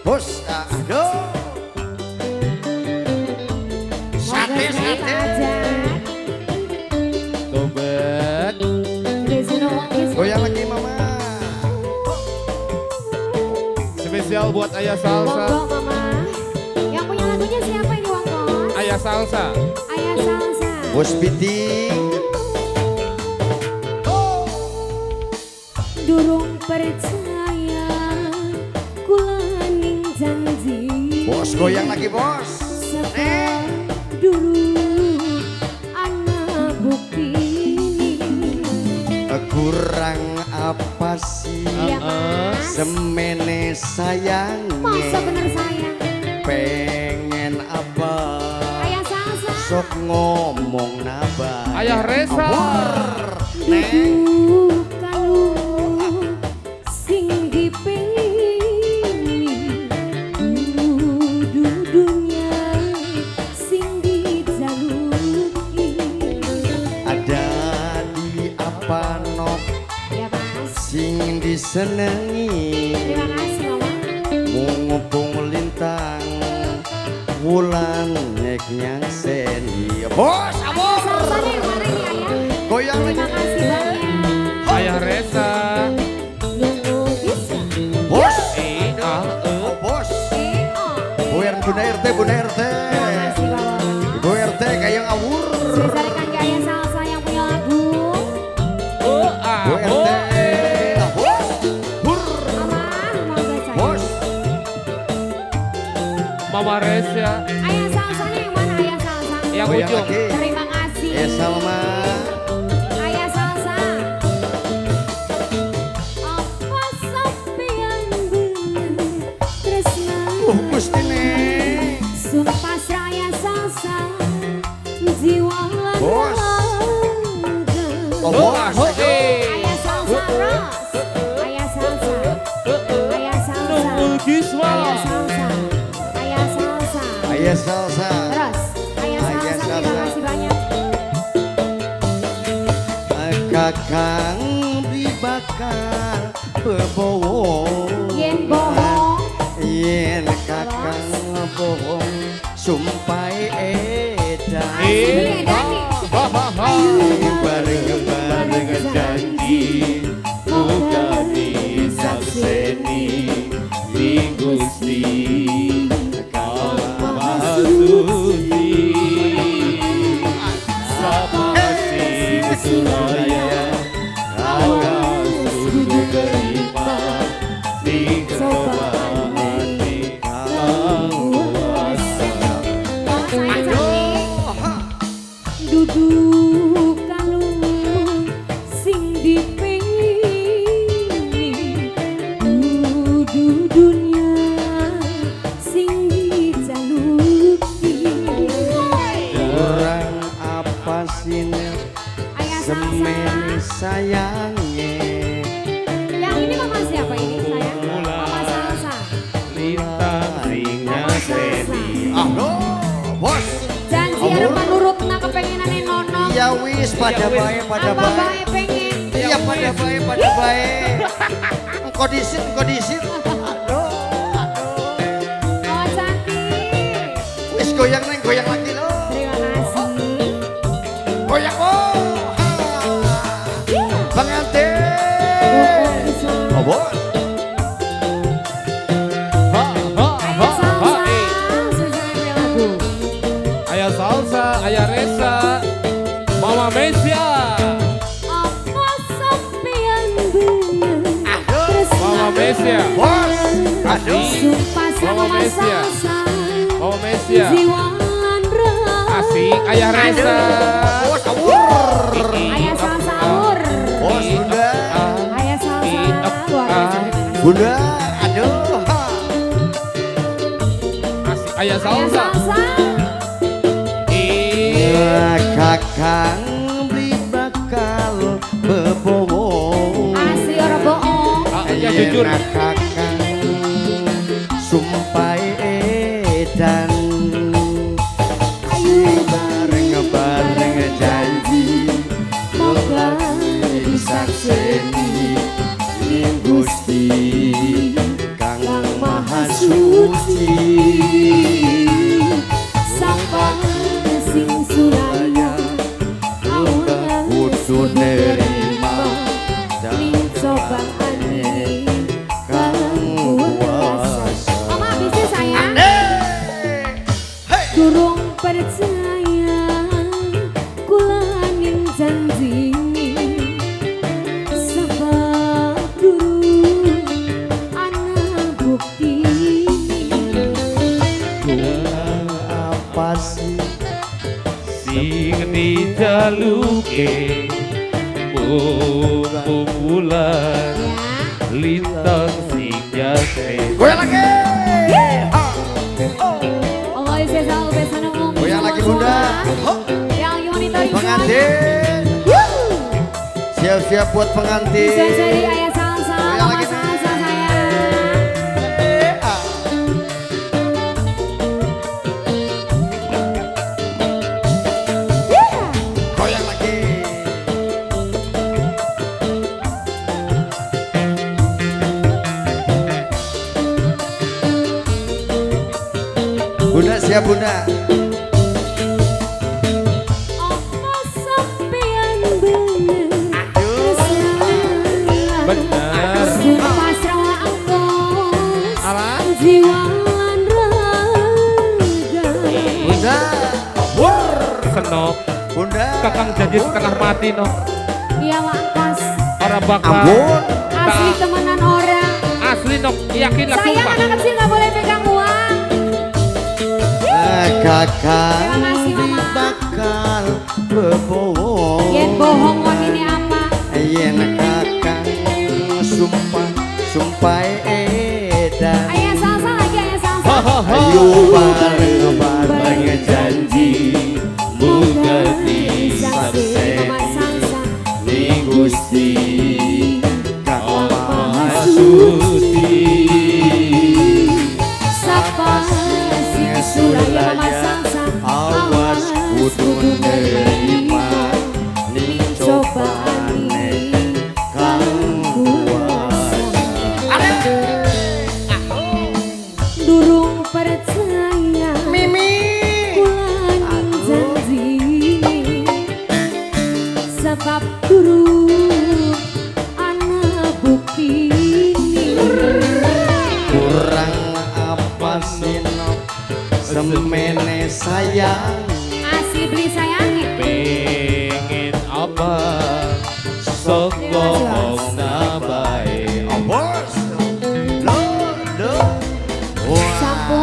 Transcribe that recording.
Bos, aduh. Sate sate. Tobat. Goyang lagi, Mama. Spesial buat Ayah Salsa. Monggo, Mama. Yang punya lagunya siapa ini, Wangkos? Ayah Salsa. Ayah Salsa. Bos Piting. Durung percaya kula ning janji. Bos, goyang lagi, Bos. Sebab durung ana bukti. Kurang apa sih? Iya, Mas. Semene sayangnya. Masa bener sayang? Pengen apa? Ayah Salsa. Sok ngomong nabah. Ayah Reza. Neng. Dudu kalung sing dipengini, dudu dunya sing dijaluki. Ada di apa nok Ya, Mas. sing disenengi? Terima kasih, Mama. Mumpung lintang wulan nek nyakseni. Bos, Ayah abor. Salsanya yang mana ini, Ayah? Goyang lagi. Terima kasih banyak. Ayah Reza. Nunggu bisa. Bos. E A E. Oh, bos. Eh, oh. Bu Bunda RT, Bunda RT. Terima kasih, Bapak. Ibu RT kayak ngawur. Spesialkan ke Ayah Salsa yang punya lagu. O A Bu O RT. E. Ah, bos. Bur. Mama, monggo saya. Bos. Mama Reza. Ayah Salsanya yang mana, Ayah Salsa? Yang Goyang ujung. lagi. Terima kasih. Ya sama. Ayah Salsa. Apa sampeyan bener tresna? Oh, Gusti nih. Sun pasrah Ayah Salsa. Jiwa lan Bos. raga. Oh, bos. O E. Ayah Salsa Ros. Ayah Salsa. Ayah Salsa. Nunggu Giswa. Ayah Salsa. Ayah Salsa. Ayah Salsa. Terus, Ayah Ayah Salsa, terima Salsa. kasih banyak. Kakang dibakar bebohong. Yen bohong, Yen kakang bohong sumpah edan. Asik beli edan nih. Ha ha ha. Bareng-bareng janji muga disakseni ning Gusti Kang Maha Suci. Sapa sing sulaya kakang kudu terima sing cobaan kang kuasa. Mama saya cantik. Dudu kalung sing dipengini, dudu dunya sing dijaluki. Kurang apa sih Ayah semene Salsa. sayangnya. Yang ini mama siapa ini sayang? Mama Salsa. Lintang sing ngaseni. Ah, bos. Janji arep manurutna kepengenane Nono. Ya wis pada Ya wis. bae, pada Apa bae. bae pengen? Iya, pada bae, pada bae. Engko disit, engko disit. Aduh, aduh. Oh, cantik. Wis goyang neng, goyang lagi lo. Terima kasih. Goyang oh. Pengantin. Oh, bos. Ha ha Ayah ha ha Salsa, e. spesial yang punya lagu. Ayah Salsa, Ayah Reza, Mama Mesia, Apa sampeyan bener Aduh. Mama Mesia, Bos. Aduh. Sumpah sama Mama Mama Mesia. Salsa. Mama Mesia, Jiwa lan raga. asik Ayah Reza, Bos awur. Ayah Salsa awur. Bos Bunda. Ayah Salsa luar biasa. Terima kasih. Bunda, aduh. Asik Ayah Ayah Salsa, Salsa. I Kakang beli bakal bebohong. Asli ora bohong. Ah, ya jujur. Yen kakang sumpah edan. Ayo Bareng-bareng janji moga disakseni ning Gusti Kang Kang Maha Maha Suci. sih? Sapa sing sulaya awas Kudu nerima ning cobaan kang kuasa. Oma bisa sayang. Hey. Durung percaya kula ning janji sebab durung ana bukti. Kurang apa sih? Sing dijaluke mumpung wulan Ya. lintang sing jase. Goyang lagi. Ha. Oh. Allah isa selalu besana ngomong. Goyang lagi bunda. Ho. Yang lagi monitoring Pengantin. Siap-siap buat pengantin. Bisa jadi ayah salsa, Goyang mama lagi. salsa sayang. Ah. Goyang lagi. Bunda siap bunda. Apa sampean bener? Bener. Sun pasrah angkos. Apa? Jiwa lan raga. Bunda. Wur. Senok Bunda. kakang janji setengah mati no. Iya Wak Angkos. Ora bakal Ampun. Asli temenan orang. Asli nok yakin lah Sayang sumpah. anak kecil nggak boleh pegang uang. Kakang Terima kasih, Mama. bakal bebohong. Yen bohong wong ini apa? Yen kakang sumpah sumpah edan. Ayah salsa lagi, ayah salsa. Ayo bareng bareng janji Muga Saksi Mama salsa. ning Gusti kang Maha Suci. Sapa sing sulaya Mama salsa. Awas kudu nerima ning cobane kang kuasa. Durung percaya Mimi. Kula ning janji sebab durung ana bukti. Kurang apa sih no semene sayang. Asli beli sayang. Pengen apa sok ngomong nabae. Awas. Lo lo. Wah. Sampun.